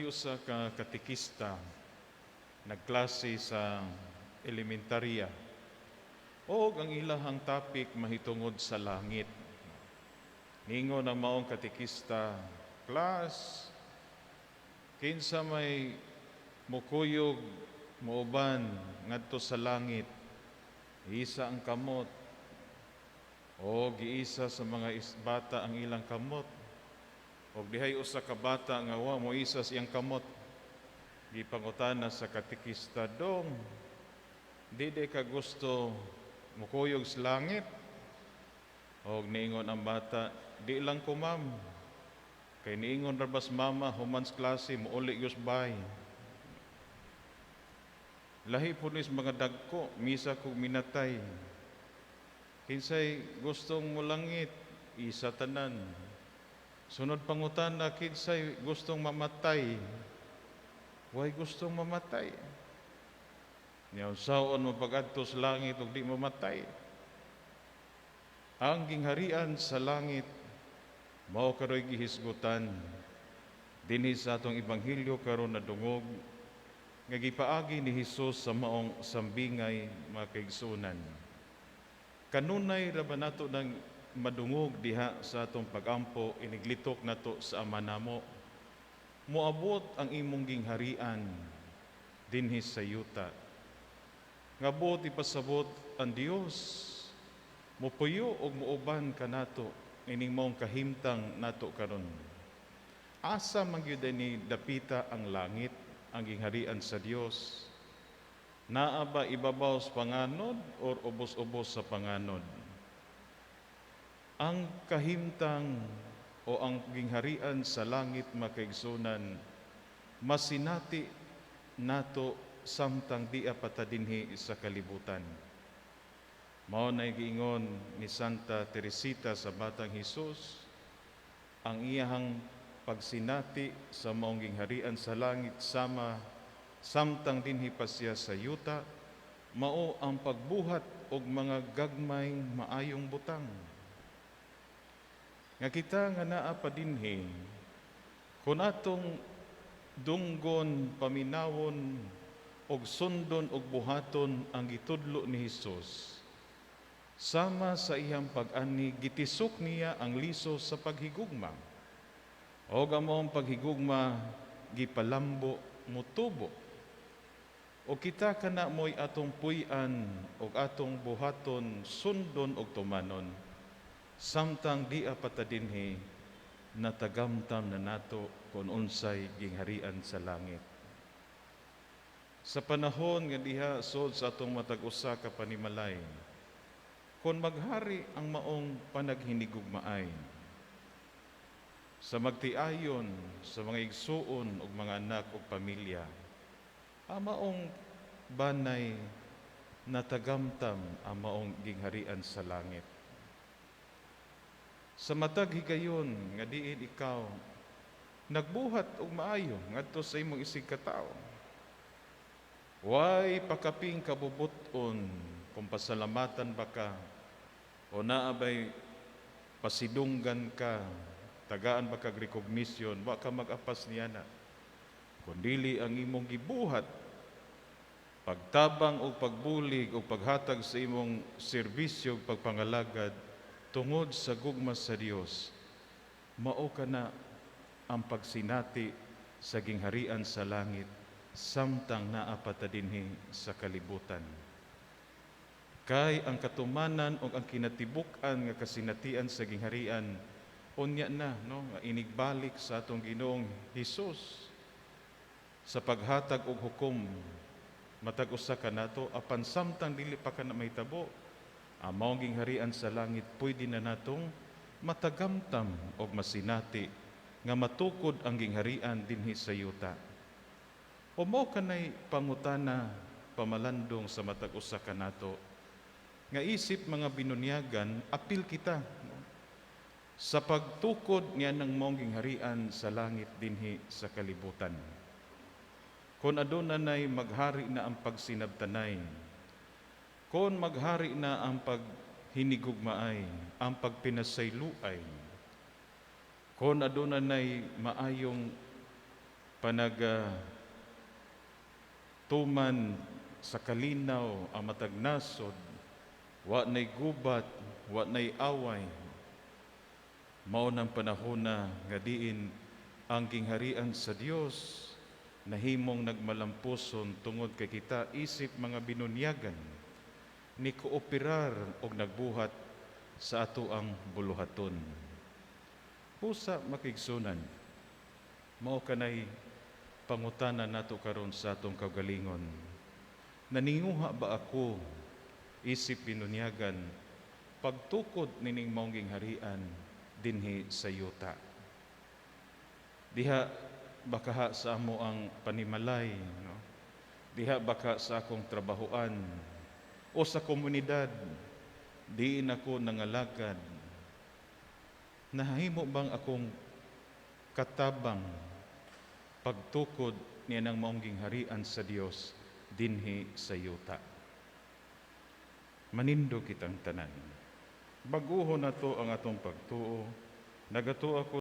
May usa ka katekista, nagklase sa elementarya. Og ang ilahang topic mahitungod sa langit. Ningon ang maong katekista, "Class, kinsa may mukuyog muuban ngadto sa langit? Isa ang kamot." O giisa sa mga bata ang ilang kamot. Og dihay usa ka bata nga wa mo isa sa iyang kamot. Gipangutana sa katekista, "Dong, di di ka gusto mukuyog sa langit?" Og niingon ang bata, "Di lang ko, ma'am. Kay niingon ra bas mama, human sa klase, muuli gyud bay." Lahi po ni sa mga dagko, misa kog minatay. "Kinsay gustong mulangit?" Isa tanan. Sunod pangutana, "Kinsay gustong mamatay?" Way gustong mamatay. Nya unsaon mo pag-adto sa langit ug di mamatay? Ang gingharian sa langit mao karoy gihisgutan dinhi sa atong ebanghelyo karon, nadungog nga gipaagi ni Hesus sa maong sambingay, mga kaigsuonan. Kanunay ra ba nato nang madungog diha sa atong pagampo, iniglitok nato sa Ama namo, "Moabot ang imong gingharian dinhi sa yuta"? Nga buot ipasabot, ang Dios mopuyo og muuban kanato ining maong kahimtang nato karon. Asa man gyud ni dapita ang langit, ang gingharian sa Dios? Naa ba ibabaw sa panganod or ubos-ubos sa panganod? Ang kahimtang o ang gingharian sa langit, mga kaigsuonan, masinati nato samtang dia pa ta dinhi sa kalibutan. Mao na giingon ni Santa Teresita sa Batang Hesus, ang iyahang pagsinati sa maong gingharian sa langit sama samtang dinhi pa siya sa yuta, mao ang pagbuhat og mga gagmay maayong butang. Nga kita nga naa pa dinhi, kung atong dunggon, paminawon og sundon og buhaton ang gitudlo ni Hesus, sama sa iyang pag-ani, gitisok niya ang liso sa paghigugma. Og ang maong paghigugma gipalambo, mutubo. O kita kana mo'y atong puy-an og atong buhaton, sundon og tumanon. Samtang dia pa ta dinhi, natagamtam na nato kung unsay gingharian sa langit. Sa panahon nga diha sod sa atong matag usa ka panimalay, kon maghari ang maong panaghinigugmaay sa magtiayon sa mga igsuon ug mga anak ug pamilya, ang maong banay natagamtam ang maong gingharian sa langit. Sa matag higayon nga diin ikaw nagbuhat og maayo ngadto sa imong isig katawo, way pakaping kabubut-on kung pasalamatan ba ka o naa bay pasidunggan ka, tagaan ba kag recognition, wa ka mag-apas niya na. Kundili ang imong gibuhat, pagtabang o pagbulig o paghatag sa imong serbisyo ug pagpangalagad tungod sa gugma sa Dios, mao kana ang pagsinati sa gingharian sa langit samtang naa pa ta dinhi sa kalibutan. Kay ang katumanan o ang kinatibuk-an nga kasinatian sa gingharian unya na, no, nga inigbalik sa atong Ginoong Hesus sa paghatag og hukom matag usa kanato. Apan samtang dili pa kana mahitabo, ang maong gingharian sa langit pwede na natong matagamtam og masinati nga matukod ang gingharian dinhi sa yuta. O mao kanay pangutana, pamalandong sa matag usa kanato nga isip mga binunyagan, apil kita, no, sa pagtukod niya ng maong gingharian sa langit dinhi sa kalibutan. Kung aduna nay maghari na ang pagsinabtanay, kung maghari na ang paghinigugmaay, ang pagpinasayloay, kung aduna nay maayong Panag tuman sa kalinaw ang matag nasod, wa nay gubat, wa nay away. Mao nang panahona nga diin ang gingharian sa Dios nahimong nagmalampuson tungod kay kita isip mga binunyagan ni kooperar og nagbuhat sa ato ang buluhaton. Busa, mga kaigsuonan, mao kanay pangutana nato karon sa atong kaugalingon. Naninguha ba ako isip binunyagan pagtukod nining maong gingharian dinhi sa yuta? Diha bakaha sa amo ang panimalay, no? Diha baka sa akong trabahoan o sa komunidad diin ako nangalagad? Nahimo bang akong katabang pagtukod niya ng maong gingharian sa Dios dinhi sa yuta? Manindog kitang tanan. Baguho nato ang atong pagtuo. Nagatuo ako.